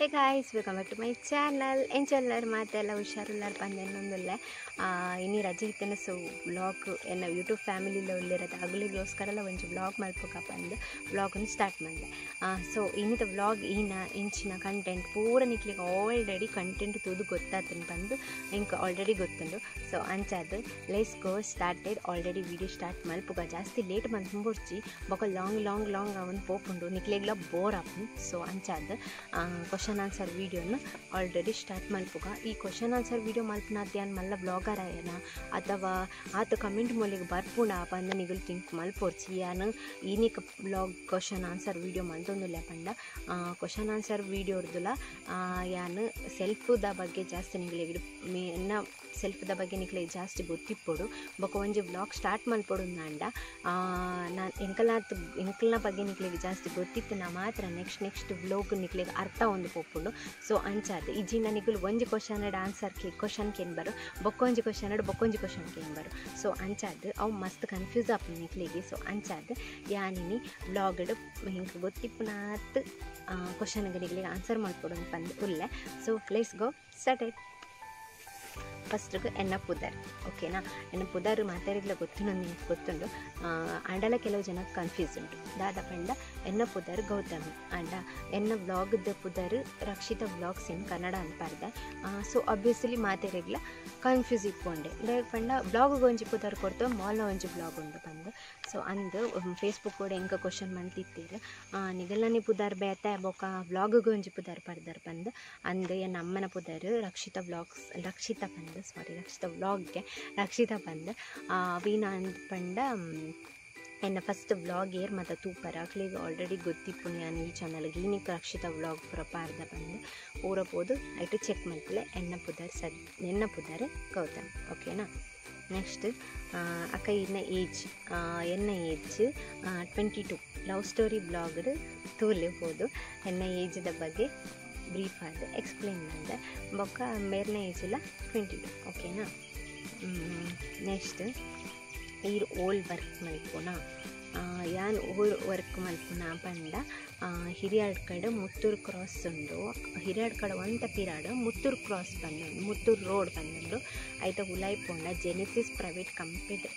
Hey guys, welcome back to my channel. ಎಂಚೆಲ್ಲರ್ ಮಾತೆಲ್ಲ ಹುಷಾರುಲ್ಲಾರ್ ಪಂದೆನ್ನೊಂದುಲ್ಲೆ ಇನಿ ರಜೆ ಇತ್ತನ. ಸೊ ಬ್ಲಾಗ್ ಎನ್ನ ಯೂಟ್ಯೂಬ್ ಫ್ಯಾಮಿಲಿಲ ಉಲ್ಲೆರದ ಅಗುಲಿಗೋಸ್ಕರಲ ಒಂಜಿ ಬ್ಲಾಗ್ ಮಲ್ಪುಕ ಪಂದ್ ಬ್ಲಾಗನ್ನು ಸ್ಟಾರ್ಟ್ ಮಲ್ದೆ. ಸೊ ಇನ್ನಿತ ಬ್ಲಾಗ್ ಈನ ಇಂಚಿನ ಕಂಟೆಂಟ್ ಪೂರ ನಿಕ್ಲಿಗೆ ಆಲ್ರೆಡಿ ಕಂಟೆಂಟ್ ತೂದು ಗೊತ್ತಾತನ್ ಪಂದು ಎಂಕ್ ಆಲ್ರೆಡಿ ಗೊತ್ತುಂಡು. ಸೊ ಅಂಚಾದ್ let's go started. Already video start ಮಲ್ಪುಗ, ಜಾಸ್ತಿ ಲೇಟ್ ಮಲ್ಪುಂಬೊಡ್ಚಿ, ಬೊಕ ಲಾಂಗ್ ಲಾಂಗ್ ಲಾಂಗ್ ಅವನ್ ಪೋಪುಂಡು, ನಿಕ್ಲೆಗ್ಲ ಬೋರ್ ಆಪುಂಡು. ಸೊ ಅಂಚಾದ್ ಕ್ವಶನ್ ಆನ್ಸರ್ ವೀಡಿಯೋನ ಆಲ್ರೆಡಿ ಸ್ಟಾರ್ಟ್ ಮಲ್ಪುಗ. ಈ ಕ್ವಶನ್ ಆನ್ಸರ್ ವೀಡಿಯೋ ಮಲ್ಪುನಾತ್ ಯಾನ್ ಮಲ್ಲ ಬ್ಲಾಗರ್ ಆಯನ ಅಥವಾ ಆತ ಕಮೆಂಟ್ ಮೂಲಿಗೆ ಬರ್ಪುಂಡ ಪಂದ್ ನಿಗುಲು ಥಿಂಕ್ ಮಲ್ಪೊಡ್ಚಿ. ಯಾನ್ ಈನಿಕ್ ಬ್ಲಾಗ್ ಕ್ವಶನ್ ಆನ್ಸರ್ ವೀಡಿಯೋ ಮಲ್ತೊಂದುಲ್ಲೆ ಪಂಡ ಕ್ವಶನ್ ಆನ್ಸರ್ ವೀಡಿಯೋರ್ದುಲ ಯಾನ್ ಸೆಲ್ಫ್ದ ಬಗ್ಗೆ ಜಾಸ್ತಿ ನಿಗುಲೆಗ್ ಎನ್ನ ಸೆಲ್ಫ್ದ ಬಗ್ಗೆ ನಿಕ್ಲೆಗ್ ಜಾಸ್ತಿ ಗೊತ್ತಿಪ್ಪೊಡು. ಬೊಕ ಒಂಜಿ ಬ್ಲಾಗ್ ಸ್ಟಾರ್ಟ್ ಮಲ್ಪೊಡು ಅಂಡ ನಾನು ಎಂಕಲ್ನಾತ್ ಎಂಕಲ್ನ ಬಗ್ಗೆ ನಿಕ್ಲೆಗ್ ಜಾಸ್ತಿ ಗೊತ್ತಿತ್ತು ನಾ ಮಾತ್ರ ನೆಕ್ಸ್ಟ್ ನೆಕ್ಸ್ಟ್ ಬ್ಲಾಗ್ ನಿಕ್ಲೆಗ್ ಅರ್ಥ ಒಂದು ಪೋಪುಂಡು. ಸೊ ಅಂಚಾದ್ ಇಜ್ಜಿಂಡ ನಿಕುಲು ಒಂಜಿ ಕ್ವಶನ್ ಆನ್ಸರ್ ಕೆ ಕ್ವಶನ್ ಕೇನ್ ಬರು, ಬೊಕ್ಕೊಂಜಿ ಕ್ವಶನ್ ಬೊಕ್ಕೊಂಜಿ ಕ್ವಶನ್ ಕೇನ್ ಬರು. ಸೊ ಅಂಚಾದ್ ಅವು ಮಸ್ತ್ ಕನ್ಫ್ಯೂಸ್ ಆಪುಂಡು ನಿಕ್ಲೆಗ್. ಸೊ ಅಂಚಾದ್ ಯಾನಿನಿ ಬ್ಲಾಗ್ಡ್ ಎಂಕ್ ಗೊತ್ತಿಪ್ಪುನಾತ್ ಕ್ವಶನ್ಗೆ ನಿಕ್ಲೆಗ್ ಆನ್ಸರ್ ಮಲ್ಪೊಡು ಪಂದ್ ಉಲ್ಲೆ. So let's go started. ಫಸ್ಟ್ಗೆ ಎನ್ನ ಪುದರ್, ಓಕೆನಾ? ಎನ್ನ ಪುದರ್ ಮಾತಾಡಿಗ್ಲ ಗೊತ್ತುಂಡು, ನಿಂಗೆ ಗೊತ್ತುಂಡು. ಆಂಡಲ ಕೆಲವು ಜನ ಕನ್ಫ್ಯೂಸ್ ಉಂಟು. ದಾದ ಪಂಡ ಎನ್ನ ಪುದರ್ ಗೌತಮಿ ಆಂಡ ಎನ್ನ ಬ್ಲಾಗ್ದ ಪುದರ್ ರಕ್ಷಿತಾ ಬ್ಲಾಗ್ಸ್ ಇನ್ ಕನ್ನಡ ಅನ್ಪಾರ್ದೆ. ಸೊ ಅಬ್ವಿಯಸ್ಲಿ ಮಾತಾಡಿಗ್ಲ ಕನ್ಫ್ಯೂಸ್ ಇಕ್ಕೊಂಡೆ. ದಾಯೆಗ್ ಪಂಡ ಬ್ಲಾಗ್ ಒಂಜಿ ಪುದರ್ ಕೊರ್ತು ಮಾಲ್ನ ಒಂಜಿ ಬ್ಲಾಗ್ ಉಂಡು ಪಂದ್. ಸೊ ಅಂದ್ ಫೇಸ್ಬುಕ್ ಕೂಡ ಎಂಕ ಕ್ವಶನ್ ಮಂತಿತ್ತೀರ್, ನಿಗಲ್ನೇ ಪುದರ್ ಬೇತೆ ಬೊಕ ಬ್ಲಾಗ್ ಒಂಜಿ ಪುದರ್ ಪರ್ದರ್ ಪಂದ್. ಅಂದ್ ಎನ್ನ ಅಮ್ಮನ ಪುದರ್ ರಕ್ಷಿತಾ ಬ್ಲಾಗ್ಸ್, ರಕ್ಷಿತಾ ಪಂದ್, ಸಾರಿ ರಕ್ಷಿತಾ ವ್ಲಾಗ್ಗೆ ರಕ್ಷಿತಾ ಪಂದ್. ವೀನಾ ಅಂದ್ ಪಂಡ ಎನ್ನ ಫಸ್ಟ್ ವ್ಲಾಗ್ ಏರ್ ಮತ್ತು ತೂಪರ ಅಕ್ಲೆಗ್ ಆಲ್ರೆಡಿ ಗೊತ್ತಿಪ್ಪುನು ಯಾನ್ ಈ ಚಾನಲ್ಗೆ ಈನಿಕ್ ರಕ್ಷಿತಾ ವ್ಲಾಗ್ ಪೂರ ಪಾರ್ದ ಪಂದ್. ಪೂರ ಪೋದು ಐಟ್ ಚೆಕ್ ಮಲ್ಪುಲೆ. ಎನ್ನ ಪುದರ್ ಸದ್ ಎನ್ನ ಪುದರ್ ಗೌತಮ್, ಓಕೆನಾ? ನೆಕ್ಸ್ಟ್ ಅಕ್ಕ ಇನ್ನ ಏಜ್, ಎನ್ನ ಏಜ್ 22. ಲವ್ ಸ್ಟೋರಿ ಬ್ಲಾಗ್ಡ್ ತೂಲೆ ಪೋದು ಎನ್ನ ಏಜ್ದ ಬಗ್ಗೆ ಬ್ರೀಫ್ ಆದ ಎಕ್ಸ್ಪ್ಲೇನ್ ಮಾಡಿದೆ. ಬೊಕ್ಕ ಮೇರ್ನ ಏಜ್ ಇಲ್ಲ 22, ಓಕೆನಾ? ನೆಕ್ಸ್ಟ್ ಈರ್ ಓಲ್ ವರ್ಕ್ ಮಲ್ಪುನ, ಯಾನ್ ಓಲ್ ವರ್ಕ್ ಮಲ್ಪುನ ಪಂಡ ಹಿರಿಯಾಡ್ ಕಡೆ ಮುತ್ತೂರು ಕ್ರಾಸ್ ಉಂಡು. ಹಿರಿಯಾಡ್ ಕಡೆ ಒಂತ ಪಿರಾಡ್ ಮುತ್ತೂರು ಕ್ರಾಸ್ ಬಂದುಂಡು, ಮುತ್ತೂರು ರೋಡ್ ಬಂದುಂಡು. ಐತ ಉಲಾಯಿ ಪೋಂಡ Genesis private company,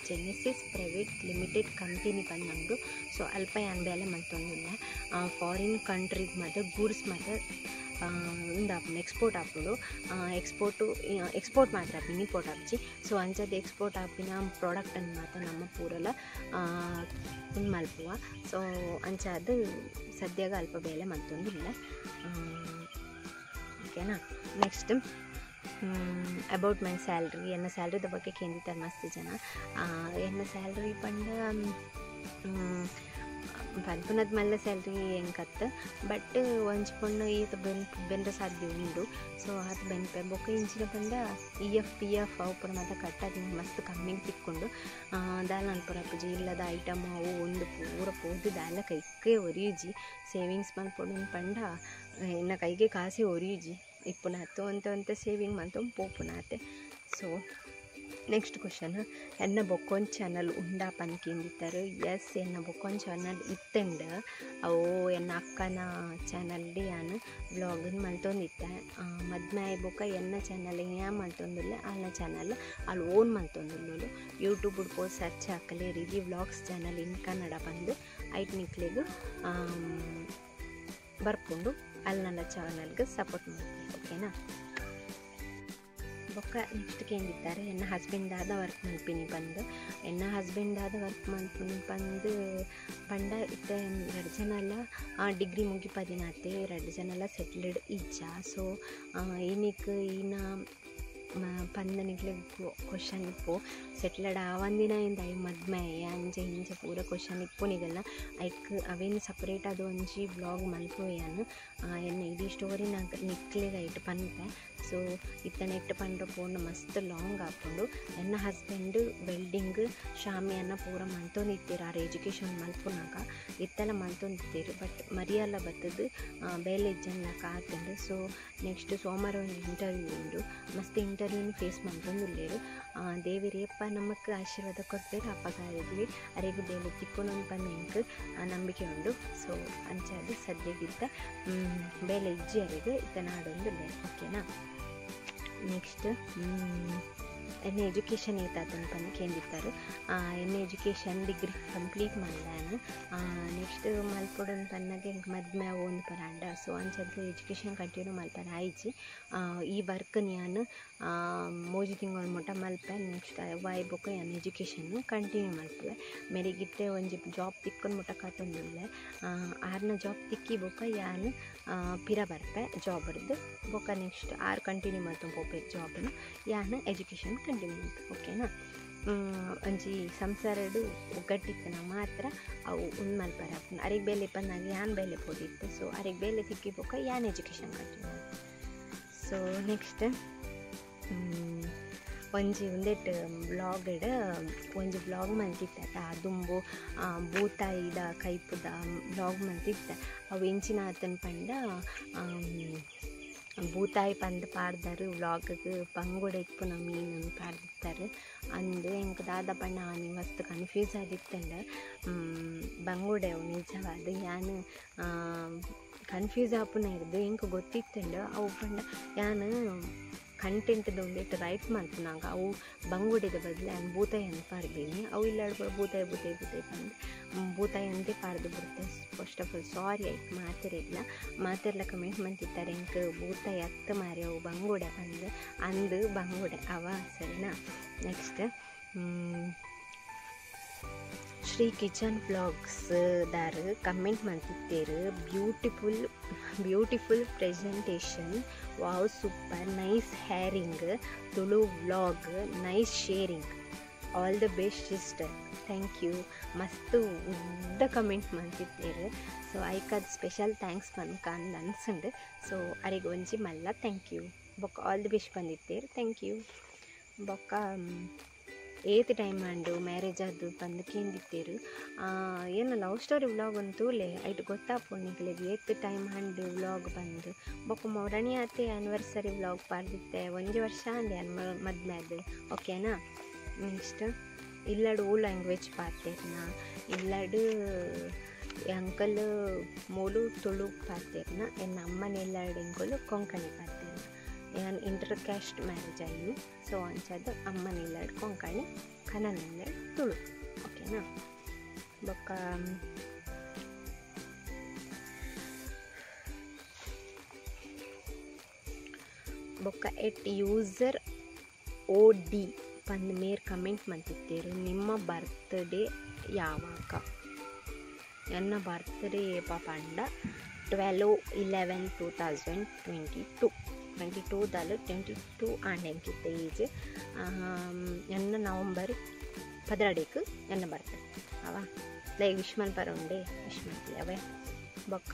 Genesis private limited company ಬಂದುಂಡು. ಸೊ ಅಲ್ಪ ಯಾನ್ ಬೇಲೆ ಮಲ್ತೊಂದುಲ್ಲೆ. ಫಾರಿನ್ ಕಂಟ್ರಿಗೆ ಮಾತ್ರ ಗೂಡ್ಸ್ ಮಾತ್ರ ಉಂದಾಪುಂಡು, ಎಕ್ಸ್ಪೋರ್ಟ್ ಆಪುಂಡು. ಎಕ್ಸ್ಪೋರ್ಟು ಎಕ್ಸ್ಪೋರ್ಟ್ ಮಾತ್ರ ಆಪಿನ, ಇಂಪೋರ್ಟ್ ಆಪುಜಿ. ಸೊ ಅಂಚಾದ್ ಎಕ್ಸ್ಪೋರ್ಟ್ ಆಪಿನ ಪ್ರಾಡಕ್ಟನ್ನು ಮಾತ್ರ ನಮ್ಮ ಪೂರಲ ಉಂದು ಮಲ್ಪುವ. ಸೊ ಅಂಚಾದ್ ಸದ್ಯಗ ಅಲ್ಪ ಬೇಲೆ ಮಲ್ತೊಂದುಲ್ಲೆ, ಓಕೆನಾ? Next about my salary. ಎನ್ನ ಸ್ಯಾಲ್ರಿದ ಬಗ್ಗೆ ಕೇಂದಿತ್ತಾರೆ ಮಸ್ತ್ ಜನ. ಎನ್ನ ಸ್ಯಾಲ್ರಿ ಪಂಡ ಪನ್ಪುನದ್ ಮಲ್ಲ ಸ್ಯಾಲ್ರಿ ಎಂಕತ್, ಬಟ್ ಒಂಜಿ ಪೊಣ್ಣು ಈತ ಬೆನ್ ಬೆನ್ರೆ ಸಾಧ್ಯ ಉಂಡು. ಸೊ ಆತ ಬೆನ್ಪೆ. ಬೊಕ್ಕ ಇಂಚಿನ ಪಂಡ ಇ ಎಫ್ ಪಿ ಎಫ್ ಅವು ಪೂರ ಮಾತ ಕಟ್ಟಾದ್ ಮಸ್ತ್ ಕಮ್ಮಿಗೆ ತಿಕ್ಕೊಂಡು ದಾಲ ಅನ್ಪುರ ಆಪುಜಿ. ಇಲ್ಲದ ಐಟಮ್ ಅವು ಒಂದು ಪೂರ ಪೋದು ದಾಲ ಕೈಕೆ ಒರಿಯುಜಿ. ಸೇವಿಂಗ್ಸ್ ಮಲ್ಪೊಡು ಪಂಡ ಎನ್ನ ಕೈಗೆ ಕಾಸೆ ಒರಿಯುಜಿ. ಇಪ್ಪುನಾತು ಒಂತೆ ಒಂತೆ ಸೇವಿಂಗ್ ಮಲ್ತೊಂದು ಪೋಪುನಾತೆ. ಸೊ ನೆಕ್ಸ್ಟ್ ಕ್ವಶನ್, ಎನ್ನ ಬೊಕ್ಕೊಂದು ಚಾನಲ್ ಉಂಡಾ ಪಂದ್ ಕೇಂದಿತ್ತಾರೆ. ಎಸ್, ಎನ್ನ ಬೊಕ್ಕೊಂದು ಚಾನಲ್ ಇತ್ತಂಡ. ಅವು ಎನ್ನ ಅಕ್ಕನ ಚಾನಲ್ಡ್ ಯಾನ್ ಬ್ಲಾಗನ್ ಮಲ್ತೊಂದಿತ್ತೆ. ಮದ್ಮೆ ಆಯಿ ಬೊಕ್ಕ ಎನ್ನ ಚಾನಲ್ ಯಾನ್ ಮಲ್ತೊಂದುಲ್ಲೆ, ಆಲ್ನ ಚಾನಲ್ ಆಲ್ ಓನ್ ಮಲ್ತೊಂದುಲ್ಲೋಲು. ಯೂಟ್ಯೂಬ್ ಪೋದು search ಹಾಕಲೆ Ridhi vlogs channel in Kannada ಪಂದ್, ಐಟ್ ನಿಕ್ಲೆಗ್ ಬರ್ಪುಂಡು. ಅಲ್ಲಿ ನನ್ನ ಚಾನಲ್ಗೆ ಸಪೋರ್ಟ್ ಮಾಡ್ತೀನಿ, ಓಕೆನಾ? ಬೊಕ್ಕ ನೆಕ್ಸ್ಟ್ ಕೇಂದಿತ್ತಾರೆ ಎನ್ನ ಹಸ್ಬೆಂಡ್ ಆದ ವರ್ಕ್ ಮಲ್ಪಿನಿ ಪಂದ್. ಎನ್ನ ಹಸ್ಬೆಂಡ್ ಆದ ವರ್ಕ್ ಮಲ್ಪಿನಿ ಪಂದ್ ಪಂಡ ಇತ್ತೆ ರಡ್ಡ್ ಜನಲ ಡಿಗ್ರಿ ಮುಗಿಪದಿನಾತೆ, ರಡ್ಡ್ ಜನಲ ಸೆಟ್ಲ್ಡ್ ಇಜ್ಜ. ಸೊ ಈನಿಕ್ ಈನ ಪಂದ ನಿಕ್ಲೆಗ್ ಕ್ವಶನ್ ಇಪ್ಪು, ಸೆಟ್ಲ್ಡ್ ಆವಂದಿನ ಇಂದ I ಮದ್ಮೆ ಅಂಚ ಇಂಚ ಪೂರ ಕ್ವಶನ್ ಇಪ್ಪು ನಿಗಲ್ನ. ಐಕ್ ಅವೇನು ಸಪ್ರೇಟ್ ಅದು ಒಂಜಿ ಬ್ಲಾಗ್ ಮಲ್ಪುವೆ ಯಾನ್. ಎನ್ನ ಇಡೀ ಸ್ಟೋರಿ ನಿಕ್ಲೆಗ್ ಐಟ್ ಪನ್ಪೆ. ಸೊ ಇತ್ತ ನೆಟ್ ಪಂಡ ಪೋಂಡ ಮಸ್ತ್ ಲಾಂಗ್ ಆಪುಂಡು. ಎನ್ನ ಹಸ್ಬೆಂಡ್ ವೆಲ್ಡಿಂಗ್ ಶಾಮಿಯಾನ ಪೂರ ಮಲ್ತೊಂದಿತ್ತೆರ್ ಆರ್ ಎಜುಕೇಷನ್ ಮಲ್ಪುನಗ ಇತ್ತೆಲ ಮಲ್ತೊಂದಿತ್ತೆರ್ ಬಟ್ ಮರಿಯಲ್ಲ ಬತ್ತದು ಬೇಲೆ ಇಜ್ಜಂದ್ಲಕ ಆತುಂಡು. ಸೊ ನೆಕ್ಸ್ಟ್ ಸೋಮವಾರ ಒಂಜಿ ಇಂಟರ್ವ್ಯೂ ಉಂಡು ಮಸ್ತ್ ಇಂಟರ್ವ್ಯೂನು ಫೇಸ್ ಮಲ್ತೊಂದುಲ್ಲೆರ್. ದೇವೆರ್ ಏಪ ನಮಕ್ ಆಶೀರ್ವಾದ ಕೊರ್ಪೆರ್ ಅಪಗ ಅರೆಗ್ ಬೇಲೆ ತಿಕ್ಕುನು ಪಂದ್ ಎಂಕ್ ನಂಬಿಕೆ ಉಂಡು. ಸೊ ಅಂಚಾದ್ ಸದ್ಯಗಿತ್ತ ಬೇಲೆ ಇಜ್ಜಿ ಅರೆಗ್ ಇತ್ತ ನಾಡೊಂದುಲ್ಲೆರ್ ಓಕೆನಾ. ನೆಕ್ಸ್ಟ್ ಎನ್ನ ಎಜುಕೇಷನ್ ಏತಾತುಂಡು ಪಂದ್ ಕೇಂದಿತ್ತಾರೆ. ಎನ್ನ ಎಜುಕೇಷನ್ ಡಿಗ್ರಿ ಕಂಪ್ಲೀಟ್ ಮಲ್ದಾನ ನೆಕ್ಸ್ಟ್ ಮಲ್ಪೊಡು ಪನ್ನಗ ಎಂಕ್ ಮದ್ಮೆ ಆವೊಂದು ಪರಾಂಡ. ಸೊ ಅಂಚಾದ್ ಎಜುಕೇಷನ್ ಕಂಟಿನ್ಯೂ ಮಲ್ಪರ ಆಯಿಜಿ. ಈ ವರ್ಕ್ ಯಾನ್ 3 ತಿಂಗಳು ಮುಟ ಮಲ್ಪೆ ನೆಕ್ಸ್ಟ್ ವಾಯ್ ಬೊಕ್ಕ ಯಾನ್ ಎಜುಕೇಷನ್ ಕಂಟಿನ್ಯೂ ಮಲ್ಪುವೆ. ಮೇರೆಗಿತ್ತೆ ಒಂಜಿ ಜಾಬ್ ತಿಕ್ಕುನ ಮುಟ ಕಾತೊಂದುಲ್ಲೆ. ಆರ್ನ ಜಾಬ್ ತಿಕ್ಕಿ ಬೊಕ್ಕ ಯಾನ್ ಪಿರ ಬರ್ಪೆ ಜಾಬ್ ರ್ದ್ ಬೊಕ್ಕ ನೆಕ್ಸ್ಟ್ ಆರ್ ಕಂಟಿನ್ಯೂ ಮಲ್ತೊಂದು ಪೋಪೆ ಜಾಬ್ನು ಯಾನ್ ಎಜುಕೇಷನ್ ಕಂಟಿನ್ಯೂ ಮಲ್ಪೆ ಓಕೆನಾ. ಒಂಜಿ ಸಂಸಾರಡು ಒಗ್ಗಟ್ಟಿತ್ತನ ಮಾತ್ರ ಅವು ಉಂದು ಮಲ್ಪರ ಆಪುಂಡು. ಅರೆಗ್ ಬೇಲೆ ಪನ್ನಾಗ ಯಾನ್ ಬೇಲೆ ಪೋದಿತ್ತೆ. ಸೊ ಅರೆಗ್ ಬೇಲೆ ತಿಕ್ಕಿ ಬೊಕ್ಕ ಯಾನ್ ಎಜುಕೇಷನ್ ಕಂಟಿನ್ಯೂ ಮಲ್ಪೆ. ಸೊ ನೆಕ್ಸ್ಟ್ ಒಂಜಿ ಉಂದೆಟ್ ಬ್ಲಾಗ್ಡ್ ಒಂಜಿ ಬ್ಲಾಗ್ ಮಲ್ತಿತ್ತೆ ದುಂಬು ಬೂತಾಯಿದ ಕೈಪುದ ಬ್ಲಾಗ್ ಮಲ್ತಿತ್ತೆ. ಅವು ಎಂಚಿನ ಆತನ್ ಪಂಡ ಬೂತಾಯಿ ಪಂದ್ ಪಾಡ್ದಾರು ವ್ಲಾಗ್ಗೆ ಬಂಗುಡೆ ಇಪ್ಪುನ ಮೀನು ಪಾಡ್ದಿತ್ತಾರೆ. ಅಂದು ಎಂಕ್ ದಾದ ಪಂಡ ಆನಿ ಮಸ್ತ್ ಕನ್ಫ್ಯೂಸ್ ಆದಿತ್ತಂಡ ಬಂಗುಡೆ ಅವು ನಿಜವಾದ ಯಾನ್ ಕನ್ಫ್ಯೂಸ್ ಆಪುನ ಇರ್ದು ಎಂಕ್ ಗೊತ್ತಿತ್ತಂಡ ಅವು ಪಂಡ ಯಾನ್ ಕಂಟೆಂಟ್ದ ಒಂದೆಟ್ ರೈಟ್ ಮಲ್ಪುನಾಗ ಅವು ಬಂಗುಡೆದ ಬದಲು ಯಾನ್ ಬೂತಾಯಿ ಅಂತ ಪಾಡ್ದೀನಿ. ಅವು ಇಲ್ಲಾಡ್ ಬೂತಾಯಿ ಬೂತಾಯಿ ಬೂತಾಯಿ ಪಂದ್ ಬೂತಾಯಿ ಅಂತೆ ಪಾಡ್ದು ಬಿಡ್ತೆ. ಫಸ್ಟ್ ಆಫ್ ಆಲ್ ಸಾರಿ ಆಯ್ತು ಮಾತೆರೆಗ್ಲ ಮಾತೆರ್ಲ ಕಮೆಂಟ್ ಮಲ್ತಿತ್ತಾರೆ ಎಂಕ್ ಬೂತಾಯಿ ಅತ್ತ ಮಾರಿ ಅವು ಬಂಗುಡೆ ಪಂದ್ ಅಂದು ಬಂಗುಡೆ ಅವ ಸರಿನಾ. ನೆಕ್ಸ್ಟ್ ಶ್ರೀ ಕಿಚನ್ ವ್ಲಾಗ್ಸ್ ದಾರು ಕಮೆಂಟ್ ಮಲ್ತಿತ್ತೇರು beautiful beautiful presentation wow super nice hearing Tulu vlog nice sharing all the best sister thank you. ಮಸ್ತ್ ಉದ್ದ ಕಮೆಂಟ್ ಮಲ್ತಿತ್ತೇರು. ಸೊ ಐಕಾದ್ ಸ್ಪೆಷಲ್ thanks ಪನ್ಕ ಅಂದ್ ಅನ್ಸುಂಡು. ಸೊ ಅರೆಗ್ ಒಂಜಿ ಮಲ್ಲ thank you ಬೊಕ್ಕ ಆಲ್ the best ಬಂದಿತ್ತೇರು thank you. ಬೊಕ್ಕ ಏತ್ ಟೈಮ್ ಆಂಡು ಮ್ಯಾರೇಜ್ ಆದು ಪಂದ್ ಕೇಂದಿತ್ತೇರು. ಏನ ಲವ್ ಸ್ಟೋರಿ ವ್ಲಾಗ್ ಅಂತೂಲೆ ಐಟ್ ಗೊತ್ತಾಪುಂಡು ನಿಕ್ಲೆಗ್ ಏತ್ ಟೈಮ್ ಆಂಡು ವ್ಲಾಗ್ ಬಂದು. ಬೊಕ್ಕ ಮೊರಣಿ ಆತೆ ಆ್ಯನಿವರ್ಸರಿ ವ್ಲಾಗ್ ಪಾಡ್ದಿತ್ತೆ ಒಂಜಿ ವರ್ಷ ಆಂಡ್ ಯಾನ್ ಮದ್ಮೆ ಆದ್ ಓಕೆನಾ. ನೆಕ್ಸ್ಟ್ ಇಲ್ಲಡ್ ಓ ಲ್ಯಾಂಗ್ವೇಜ್ ಪಾತೆರ್ನ ಇಲ್ಲಡ್ ಅಂಕಲ್ ಮೂಲು ತುಳು ಪಾತೆರ್ನ ಎನ್ನ ಅಮ್ಮನ ಇಲ್ಲಡ್ ಎಂಕುಲು ಕೊಂಕಣಿ ಪಾತೆರ್ನ. ಯಾನ್ ಇಂಟರ್ ಕ್ಯಾಸ್ಟ್ ಮ್ಯಾರೇಜ್ ಆಯಿನಿ. ಸೊ ಅಂಚಾದ್ ಅಮ್ಮನ ಇಲ್ಲಡ್ ಕೊಂಕಣಿ ಕನನ ಇಲ್ಲಡ್ ತುಳು ಓಕೆನಾ. ಬೊಕ್ಕ ಬೊಕ್ಕ ಎಟ್ ಯೂಸರ್ ಓ ಡಿ ಪಂದ್ ಮೇರ್ ಕಮೆಂಟ್ ಮಲ್ತಿತ್ತೇರು ನಿಮ್ಮ ಬರ್ತ್ಡೇ ಯಾವಾಗ. ಎನ್ನ ಬರ್ತ್ಡೇ ಏಪ ಪಂಡ 12/11/2022 22 ದಾಲ್ 22 ಆಂಡ್ ಎಂಕಿತ್ತೆ ಏಜ್. ಎನ್ನ ನವಂಬರ್ 12 ಎನ್ನ ಬರ್ತ್ಡೇ ಅವ ಲೈಕ್ ವಿಶ್ ಮಲ್ಪರ ಉಂಡೆ ವಿಶ್ ಮಲ್ಪಿ ಅವೇ. ಬೊಕ್ಕ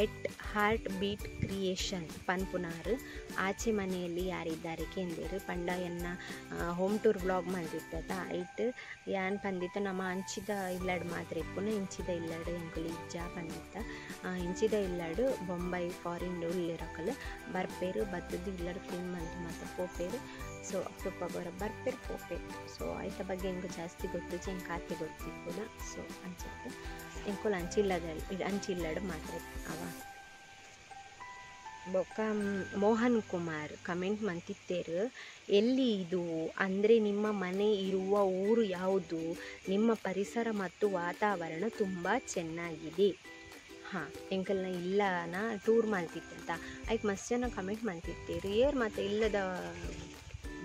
ಎಟ್ ಹಾರ್ಟ್ ಬೀಟ್ ಕ್ರಿಯೇಷನ್ ಪನ್ಪುನಾರು ಆಚೆ ಮನೆಯಲ್ಲಿ ಯಾರಿದ್ದಾರೆ ಕೇಂದೇರು ಪಂಡ ಎನ್ನ ಹೋಮ್ ಟೂರ್ ವ್ಲಾಗ್ ಮಲ್ದಿತ್ತದ ಐಟ್ ಯಾನ್ ಪಂದಿತ್ತ ನಮ್ಮ ಅಂಚಿದ ಇಲ್ಲಡ್ ಮಾತ್ರ ಇಪ್ಪುನ ಇಂಚಿದ ಇಲ್ಲಡ್ ಎಂಕುಲು ಇಜ್ಜ ಪಂದಿತ್ತ. ಇಂಚಿದ ಇಲ್ಲಡ್ ಬೊಂಬೈ ಫಾರಿನ್ ಉಲ್ಲೆರಕಲು ಬರ್ಪೇರು ಬತ್ತದು ಇಲ್ಲಡ್ ಕ್ಲೀನ್ ಮಲ್ತು ಮಾತ್ರ ಪೋಪೇರು. ಸೊ ಅಪ್ರೂಪ ಬರ ಬರ್ಪೇರು ಪೋಪೇರು. ಸೊ ಐತ ಬಗ್ಗೆ ಎಂಕು ಜಾಸ್ತಿ ಗೊತ್ತಿಜ್ಜಿ ಎಂಕ್ ಆತೆ ಗೊತ್ತಿಪ್ಪುನ. ಸೊ ಅಂಚತ್ತು ಎಂಕುಲು ಅಂಚಿಲ್ಲದ ಅಂಚಿಲ್ಲಡ್ ಮಾತ್ರ ಅವ. ಬೊಕ್ಕ ಮೋಹನ್ ಕುಮಾರ್ ಕಮೆಂಟ್ ಮಂತಿತ್ತೇರು ಎಲ್ಲಿ ಇದು ಅಂದರೆ ನಿಮ್ಮ ಮನೆ ಇರುವ ಊರು ಯಾವುದು, ನಿಮ್ಮ ಪರಿಸರ ಮತ್ತು ವಾತಾವರಣ ತುಂಬ ಚೆನ್ನಾಗಿದೆ. ಹಾಂ ಎಂಕಲ್ನ ಇಲ್ಲನ ಟೂರ್ ಮಲ್ತಿತ್ತಂತ ಐಕ್ ಮಸ್ತ್ ಜನ ಕಮೆಂಟ್ ಮಂತಿತ್ತೇರು ಏರ್ ಮತ್ತು ಇಲ್ಲದ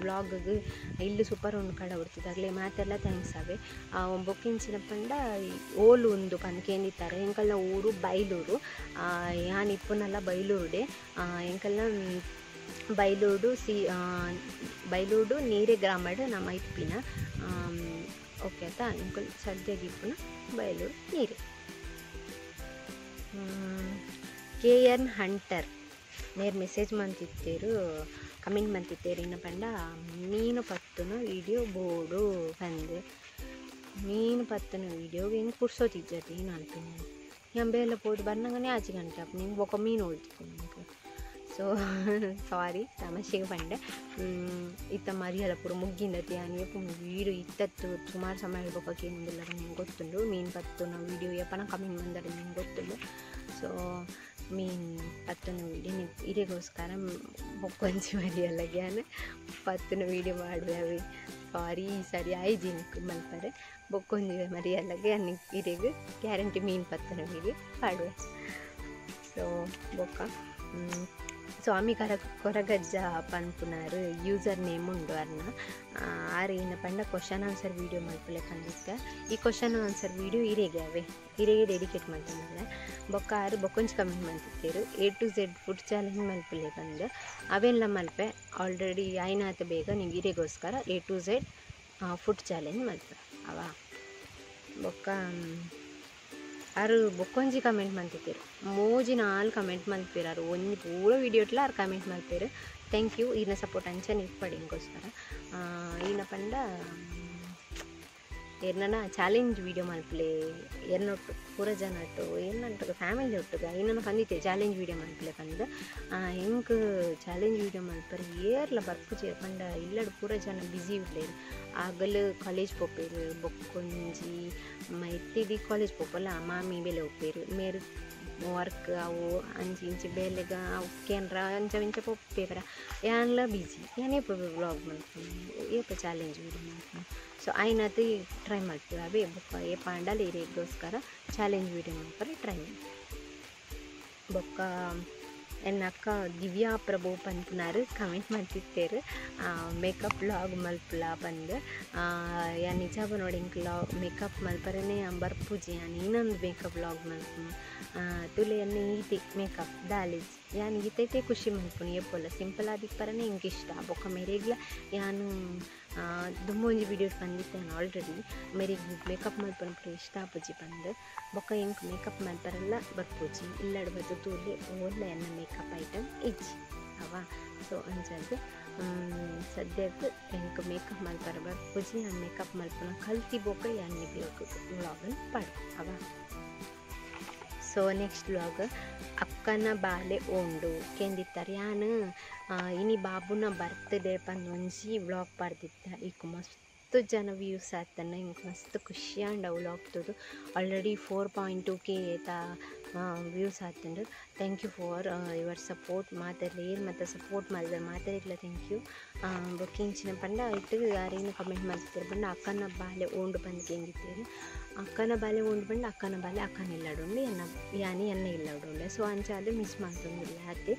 ವ್ಲಾಗ್ಗೆ ಇಲ್ಲಿ ಸೂಪರ್ ಉಂಡು ಕಡ ಬಿಡ್ತಿದ್ದಾಗಲೇ ಮಾತೆಲ್ಲ thanks ಅವೆ. ಬೊಕ್ಕಿಂಚಿನ ಪಂಡ ಓಲು ಉಂದು ಪಂದ್ ಕೇಂದಿತ್ತಾರೆ. ಎಂಕಲ್ನ ಊರು ಬೈಲೂರು ಯಾನ್ ಇಪ್ಪುನಲ್ಲ ಬೈಲೂರುಡೆ. ಎಂಕಲ್ನ ಬೈಲೂರು ಸಿ ಬೈಲೂರು ನೀರೆ ಗ್ರಾಮಡ್ ನಮ್ಮ ಇಪ್ಪಿನ ಓಕೆ ಆತಾ. ಎಂಕುಲು ಸದ್ಯಗ್ ಇಪ್ಪುನ ಬೈಲೂರು ನೀರೆ. ಕೆ ಎನ್ ಹಂಟರ್ ನೇರ್ ಮೆಸೇಜ್ ಮಂತಿತ್ತೇರು ಕಮೆಂಟ್ ಮಂತಿತ್ತೇರು ಇನ್ನ ಪಂಡ ಮೀನು ಪತ್ತುನ ವಿಡಿಯೋ ಬೋಡು ಪಂದು ಮೀನು ಪತ್ತುನ ವಿಡಿಯೋ ಹೆಂಗೆ ಪುರ್ಸೋತಿಜ್ಜತಿ ಅನ್ಪಿನಿ ഞാൻ ಬೇಲೆ ಪೋದು ಬರ್ನಂಗನೇ ಆಚೆ ಗಂಟೆ ಅಪ್ಪ ನಿಂಗೆ ಬೊಕ್ಕ ಮೀನು ಉಳ್ತಿತ್ತು ನಿಂಗೆ. ಸೊ ಸಾರಿ ತಮಾಷೆಗೆ ಪಂಡೆ. ಇತ್ತ ಮರಿಯಲ ಪೂರ ಮುಗ್ಗಿಂದತಿ ಯಾನ್ ವೀಡಿಯೋ ಇತ್ತತ್ತು ಸುಮಾರು ಸಮಯ ಹೇಳ್ಬೇಕು ಏನಿಲ್ಲ ನಿಂಗೆ ಗೊತ್ತುಂಡು. ಮೀನು ಪತ್ತುನ ವೀಡಿಯೋ ಯಪ್ಪನ ಕಮೆಂಟ್ ಬಂದರೆ ನಿಂಗೆ ಗೊತ್ತುಂಡು. ಸೊ ಮೀನು ಪತ್ತುನ ವೀಡಿಯೋ ಇರೆಗೋಸ್ಕರ ಬೊಕ್ಕೊಂಚಿ ಮರಿಯಲ್ಲ ಗ್ಯಾನ್ ಪತ್ತುನ ವೀಡಿಯೋ ಮಾಡುವೆ. ಸಾರಿ ಸರಿ ಆಯ್ಜಿನಕ್ಕೆ ಮಲ್ಪರೆ ಬೊಕ್ಕೊಂಜಿ ಮರಿಯಲ್ಲಗೆ ಅನ್ನ ಇರೆಗ್ ಗ್ಯಾರಂಟಿ ಮೀನು ಪತ್ತುನ ವೀಡಿಯೋ ಪಾಡುವೆ. ಸೊ ಬೊಕ್ಕ ಸ್ವಾಮಿ ಕೊರಗಜ್ಜ ಪನ್ಪುನಾರು ಯೂಸರ್ ನೇಮ್ ಉಂಡು ಅರ್ನ ಆರು ಏನ ಪಂಡ ಕ್ವಶನ್ ಆನ್ಸರ್ ವೀಡಿಯೋ ಮಲ್ಪಲೆ ಕಂದಿತ್ತ. ಈ ಕ್ವಶನ್ ಆನ್ಸರ್ ವೀಡಿಯೋ ಇರೆಗೆ ಅವೇ ಇರೆಗೆ ಡೆಡಿಕೇಟ್ ಮಲ್ತಂದ್ರೆ ಬೊಕ್ಕ ಆರು ಬೊಕ್ಕೊಂಚಿ ಕಮೆಂಟ್ ಮಲ್ತಿತ್ತೇರು A to Z food challenge ಮಲ್ಪಲೆ ಬಂದು ಅವೆಲ್ಲ ಮಲ್ಪೆ ಆಲ್ರೆಡಿ ಆಯ್ನಾತ ಬೇಗ ನೀವು ಇರೆಗೋಸ್ಕರ A to Z food challenge ಮಲ್ಪೆ ಅವ. ಬೊಕ್ಕ ಆರು ಬೊಕ್ಕೊಂಜಿ ಕಮೆಂಟ್ ಮಲ್ತಿತ್ತೀರು ಮೋಜಿ ನಾಲ್ ಕಮೆಂಟ್ ಮಲ್ಪೇರು ಆರು ಒಂಜಿ ಪೂರ ವೀಡಿಯೋಟ್ಲ ಆರು ಕಮೆಂಟ್ ಮಲ್ಪೇರು. Thank you ಈನ ಸಪೋರ್ಟ್ ಅಂಚನೆ ಇಪ್ಪಡಿ ಇಂಕೋಸ್ಕರ. ಈನ ಪಂಡ ಎರ್ನನ ಚಾಲೆಂಜ್ ವೀಡಿಯೋ ಮಲ್ಪಲೆ ಎರ್ನೊಟ್ಟು ಪೂರ ಜನ ಒಟ್ಟು ಎರ್ನೊಟ್ಟು ಫ್ಯಾಮಿಲಿ ಒಟ್ಟುಗ ಇನ್ನೊಂದು ಪಂದಿತ್ತೆ ಚಾಲೆಂಜ್ ವೀಡಿಯೋ ಮಲ್ಪಲೆ ಪಂದು ಎಂಕ್ ಚಾಲೆಂಜ್ ವೀಡಿಯೋ ಮಲ್ಪರೆ ಏರ್ಲ ಬರ್ಪುಜೆ ಪಂಡ ಇಲ್ಲಡ್ ಪೂರ ಜನ ಬ್ಯುಸಿ ಉಲ್ಲೇರು. ಆಗಲು ಕಾಲೇಜ್ ಪೋಪೇರು ಬೊಕ್ಕೊಂಜಿ ಮೈತಿಡಿ ಕಾಲೇಜ್ ಪೋಪಲ್ಲ ಮಾಮಿ ಬೆಲೆ ಒಪ್ಪೇರು ಮೇರು ವರ್ಕ್ ಅವು ಅಂಚಿ ಇಂಚಿ ಬೇಲೆಗ ಅವು ಕೇಂದ್ರ ಅಂಚ ಇಂಚ ಪೋಪೇಪರ ಯಾನ್ಲ ಬಿಸಿ ಯಾನ್ ಏಪ ವ್ಲಾಗ್ ಮಲ್ಪುನು ಏಪ ಚಾಲೆಂಜ್ ವೀಡಿಯೋ ಮಲ್ಪುನು. ಸೊ ಆಯ್ನಾತ್ ಟ್ರೈ ಮಲ್ಪುವೆ ಅವೇ ಬೊಕ್ಕ ಏಪ ಆಂಡಲ ಇರೆಗೋಸ್ಕರ ಚಾಲೆಂಜ್ ವೀಡಿಯೋ ಮಲ್ಪರೆ ಟ್ರೈ ಮಲ್ಪುವೆ. ಬೊಕ್ಕ ಎನ್ನ ಅಕ್ಕ ದಿವ್ಯಾ ಪ್ರಭು ಪನ್ಪುನಾರು ಕಮೆಂಟ್ ಮಲ್ತಿತ್ತೇರು ಮೇಕಪ್ ವ್ಲಾಗ್ ಮಲ್ಪುಲ ಪಂದ್. ಯಾನ್ ನಿಜ ನೋಡಿ ಇಂಕ್ ಮೇಕಪ್ ಮಲ್ಪರನೇ ಬರ್ಪುಜಿ ಯಾನ್ ಇನ್ನೊಂದು ಮೇಕಪ್ ವ್ಲಾಗ್ ಮಲ್ಪುನು ತುಲೆ ಎನ್ನ ಈತೆ ಮೇಕಪ್ ದಾಲೇಜ್ ಯಾನ್ ಈತೈತೆ ಖುಷಿ ಮಲ್ಪುನು ಏಪೊಲ ಸಿಂಪಲ್ ಆದಿಪ್ಪರನೇ ಇಂಕ್ ಇಷ್ಟ. ಬೊಕ್ಕ ಮೇರೆಗ್ಲ ಯಾನು ದುಂಬೊಂಜಿ ವೀಡಿಯೋ ಪಂದಿತ್ತೇನೆ ಆಲ್ರೆಡಿ ಮೇರೆಗ್ ಮೇಕಪ್ ಮಲ್ಪುನ ಪೂರ ಇಷ್ಟ ಆಪುಜಿ ಪಂದ್. ಬೊಕ್ಕ ಎಂಕ್ ಮೇಕಪ್ ಮಲ್ಪರೆಲ್ಲ ಬರ್ಪುಜಿ ಇಲ್ಲಡ್ ಬತ್ತು ತೂಲೆ ಓಲ್ಲ ಎನ್ನ ಮೇಕಪ್ ಐಟಮ್ ಇಜ್ಜಿ ಅವ. ಸೊ ಅಂಚಾದ್ ಸದ್ಯಕ್ಕೆ ಎಂಕ್ ಮೇಕಪ್ ಮಲ್ಪರ ಬರ್ಪುಜಿ ಯಾನ್ ಮೇಕಪ್ ಮಲ್ಪುನ ಕಲ್ತಿ ಬೊಕ್ಕ ಯಾನ್ ವ್ಲಾಗ್ ಪಾಡು ಅವ. ಸೊ ನೆಕ್ಸ್ಟ್ ವ್ಲಾಗ್ ಅಕ್ಕನ ಬಾಲೆ ಓಂಡು ಕೇಂದಿತ್ತಾರೆ ಯಾನ್ ಇನಿ ಬಾಬುನ ಬರ್ತ್ಡೇ ಪಂದ್ ಒಂಜಿ ವ್ಲಾಗ್ ಪಾಡ್ದಿತ್ತ. ಈಗ ಮಸ್ತ್ ಜನ ವ್ಯೂಸ್ ಆತನ ಇಂಕ್ ಮಸ್ತ್ ಖುಷಿ ಆಂಡ್ ಅವು ವ್ಲಾಗ್ ತೂದು ಆಲ್ರೆಡಿ 4.2K ಏತ ವ್ಯೂಸ್ ಆತಂಡು. Thank you for your support ಮಾತೆರ್ಲ ಏರ್ ಮತ್ತು ಸಪೋರ್ಟ್ ಮಲ್ದ ಮಾತೆರೆಗ್ಲ thank you. ಬೊಕ್ಕ ಇಂಚಿನ ಪಂಡ ಇಟ್ಟು ಯಾರೇನು ಕಮೆಂಟ್ ಮಲ್ತಿತ್ತೆರ್ ಪಂಡ ಅಕ್ಕನ ಬಾಲೆ ಓಂಡು ಪಂದ್ ಕೇಂದಿತ್ತೇರು. ಅಕ್ಕನ ಬಾಲೆ ಓಂಡು ಪಂಡ ಅಕ್ಕನ ಬಾಲೆ ಅಕ್ಕನ ಇಲ್ಲಡುಂಡು ಎನ್ನ ಯಾನಿ ಎನ್ನ ಇಲ್ಲಡುಂಡು. ಸೊ ಅಂಚಾದ್ ಮಿಸ್ ಮಲ್ತೊಂದುಲ್ಲೆ ಆತೆ.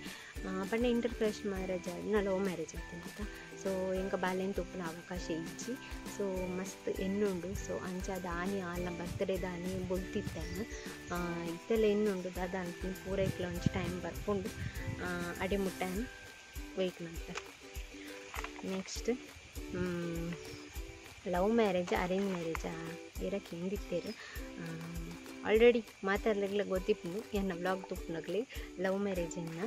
ಪಂಡ ಇಂಟರ್ ಕ್ಯಾಸ್ಟ್ ಮ್ಯಾರೇಜ್ ಆದ್ ಲವ್ ಮ್ಯಾರೇಜ್ ಆತಂತ. ಸೊ ಎಂಕ ಬಾಲೆನ್ ತೂಪುನ ಅವಕಾಶ ಇಜ್ಜಿ. ಸೊ ಮಸ್ತ್ ಎನ್ನುಂಡು. ಸೊ ಅಂಚಾದ್ ಆನಿ ಆಲ್ನ ಬರ್ತ್ಡೇ ದಾನಿ ಬೊಲ್ತಿತ್ತೇನೆ ಇತ್ತೆಲ್ಲ ಎನ್ನುಂಡು ದಾದ ಅನ್ಪುಂಡು ಪೂರೈಕ್ಲ ಒಂಜಿ ಟೈಮ್ ಬರ್ಪುಂಡು ಅಡೆ ಮುಟ್ಟಾನ್ ವೆಯ್ಟ್ ಮಲ್ತೆ. ನೆಕ್ಸ್ಟ್ ಲವ್ ಮ್ಯಾರೇಜ್ ಅರೇಂಜ್ ಮ್ಯಾರೇಜಾ ಏರ ಕೇಂದಿತ್ತೇರು. ಆಲ್ರೆಡಿ ಮಾತಾಡ್ಲಿಗ್ಲ ಗೊತ್ತಿಪ್ಪುಂಡು ಎನ್ನ ವ್ಲಾಗ್ ತೂಪುನಗ್ಲಿ ಲವ್ ಮ್ಯಾರೇಜ್ ಎನ್ನ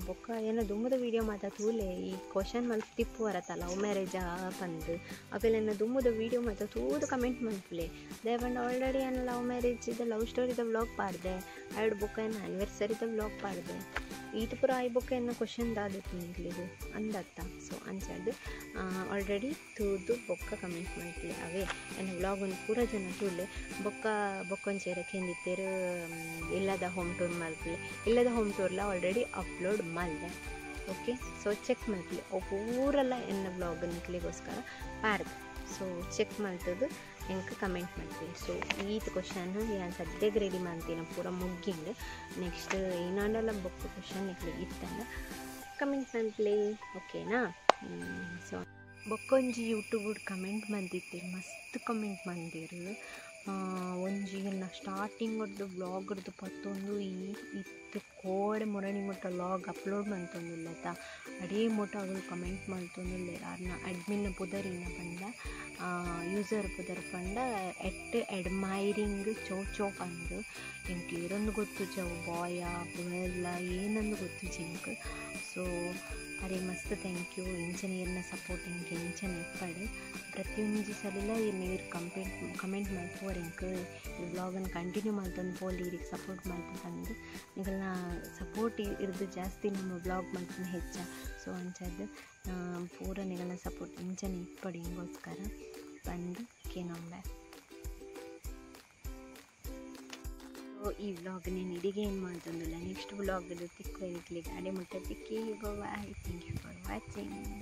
ಬೊಕ್ಕ ಎನ್ನ ದುಂಬುದ ವೀಡಿಯೋ ಮಾತಾ ತೂಲೆ ಈ ಕ್ವಶನ್ ಮಲ್ತಿಪ್ಪುವರತ ಲವ್ ಮ್ಯಾರೇಜಾ ಪಂದ್ ಅವೆಲ್ಲ ಎನ್ನ ದುಂಬುದ ವೀಡಿಯೋ ಮಾತಾ ತೂದು ಕಮೆಂಟ್ ಮಲ್ಪುಲೆ. ದಯಪಂಡ ಆಲ್ರೆಡಿ ಎನ್ನ ಲವ್ ಮ್ಯಾರೇಜ್ ಇದ ಲವ್ ಸ್ಟೋರಿದ ವ್ಲಾಗ್ ಪಾಡ್ದೆ ಎರಡು ಬೊಕ್ಕ ಎನ್ನ ಆ್ಯನಿವರ್ಸರಿದ ವ್ಲಾಗ್ ಪಾಡ್ದೆ ಈತ ಪೂರ ಆಯ್ ಬೊಕ್ಕ ಎನ್ನ ಕ್ವಶನ್ ದಾದಿತ್ತು ನಿಕ್ಲೆಗ್ ಅಂದತ್ತ. ಸೊ ಅಂಚಾದ್ ಆಲ್ರೆಡಿ ತೂದು ಬೊಕ್ಕ ಕಮೆಂಟ್ ಮಲ್ಪುಲೆ ಅವೇ ಎನ್ನ ವ್ಲಾಗ್ ಒಂದು ಪೂರ ಜನ ತೂಲೆ. ಬೊಕ್ಕ ಬೊಕ್ಕೊಂಚೇರ ಕೇಂದಿತ್ತೇರು ಇಲ್ಲದ ಹೋಮ್ ಟೂರ್ ಮಲ್ಪುಲೆ. ಇಲ್ಲದ ಹೋಮ್ ಟೂರ್ಲ ಆಲ್ರೆಡಿ ಅಪ್ಲೋಡ್ ಮಲ್ದೆ. ಓಕೆ ಸೊ ಚೆಕ್ ಮಲ್ಪುಲೆ ಅವು ಪೂರಲ್ಲ ಎನ್ನ ವ್ಲಾಗ್ ನಿಕ್ಲೆಗೋಸ್ಕರ ಪಾಡ್ದೆ. ಸೊ ಚೆಕ್ ಮಲ್ತದು ಎಂಕ್ ಕಮೆಂಟ್ ಮಲ್ಪುಲೆ. ಸೊ ಈತ್ ಕ್ವಶನ್ ಯಾನ್ ಸದ್ಯಗ್ ರೆಡಿ ಮಲ್ತಿನ ಪೂರ ಮುಗ್ಗಿಂಡ್. ನೆಕ್ಸ್ಟ್ ಏನಾಂಡಲ ಬೊಕ್ಕ ಕ್ವಶನ್ ನಿಕ್ಲೆಗ್ ಇತ್ತಂಡ ಕಮೆಂಟ್ ಮಲ್ಪುಲೆ ಓಕೆನಾ. ಸೊ ಬೊಕ್ಕೊಂಜಿ ಯೂಟ್ಯೂಬ್ ಕಮೆಂಟ್ ಮಲ್ತಿತ್ತೇರು ಮಸ್ತ್ ಕಮೆಂಟ್ ಮಲ್ದೇರು. ಒಂಜಿ ಎನ್ನ ಸ್ಟಾರ್ಟಿಂಗ್ ಒಡ್ದು ವ್ಲಾಗ್ ಪತ್ತೊಂದು ಈ ಇತ್ತು ಕೋಡೆ ಮೊರಣಿ ಮುಟ್ಟ ವ್ಲಾಗ್ ಅಪ್ಲೋಡ್ ಮಲ್ತೊಂದುಲ್ಲೆತ ಅಡೇ ಮುಟ್ಟ ಅಗುಲು ಕಮೆಂಟ್ ಮಲ್ತೊಂದುಲ್ಲೆರ್. ಆರ್ನ ಅಡ್ಮಿನ್ ಪುದರ್ ಇನ್ನ ಪಂಡ ಯೂಸರ್ ಪುದರ್ ಪಂಡ ಎಟ್ ಅಡ್ಮೈರಿಂಗ್ ಚೋ ಚೋ ಪಂದ್. ಎಂಕ್ ಏರೊಂದು ಗೊತ್ತುಜಿ ಅವು ಬಾಯ ಗರ್ಲ ಏನಂದು ಗೊತ್ತುಜಿ. ತಿಕ್ಕುಜಿ ಎಂಕ್. ಸೊ ಅರೆಗ್ ಮಸ್ತ್ thank you. ಇಂಚನೆ ಇರ್ನ ಸಪೋರ್ಟ್ ಎಂಕ್ ಇಂಚನೆ ಇಪ್ಪಡ್. ಪ್ರತಿಯೊಂಜಿ ಸಲಿಲ ಇರ್ನ ಇರ್ ಕಂಪೆಂಟ್ ಕಮೆಂಟ್ ಮಲ್ಪುವರ್ ಎಂಕ್ ಈ ವ್ಲಾಗನ್ ಕಂಟಿನ್ಯೂ ಮಲ್ತೊಂದು ಪೋಲಿ, ಇರೆಗ್ ಸಪೋರ್ಟ್ ಮಲ್ಪು ಪಂದ್. ನಿಕಲ್ನ ಸಪೋರ್ಟ್ ಇರ್ದ್ ಜಾಸ್ತಿ ನಮ್ಮ ವ್ಲಾಗ್ ಮಲ್ಪುನ ಹೆಚ್ಚ. ಸೊ ಅಂಚಾದ್ ಪೂರ ನಿಕಲ್ನ ಸಪೋರ್ಟ್ ಇಂಚನೆ ಇಪ್ಪಡ್ ಎಂಕ್ಗೋಸ್ಕರ ಪಂದ್ ಕೇನೊಂಬೆ. ಸೊ ಈ ವ್ಲಾಗ್ ನೇನ್ ಇಡಿಗೆ ಏನು ಮಲ್ತೊಂದುಲ್ಲ, ನೆಕ್ಸ್ಟ್ ವ್ಲಾಗ್ ತಿಕ್ಕುವೆ ನಿಕ್ಲೆಗ್. ಅಡೆ ಮುಟ್ಟ ತಿಕ್ಕಿ, bye. Thank you for watching.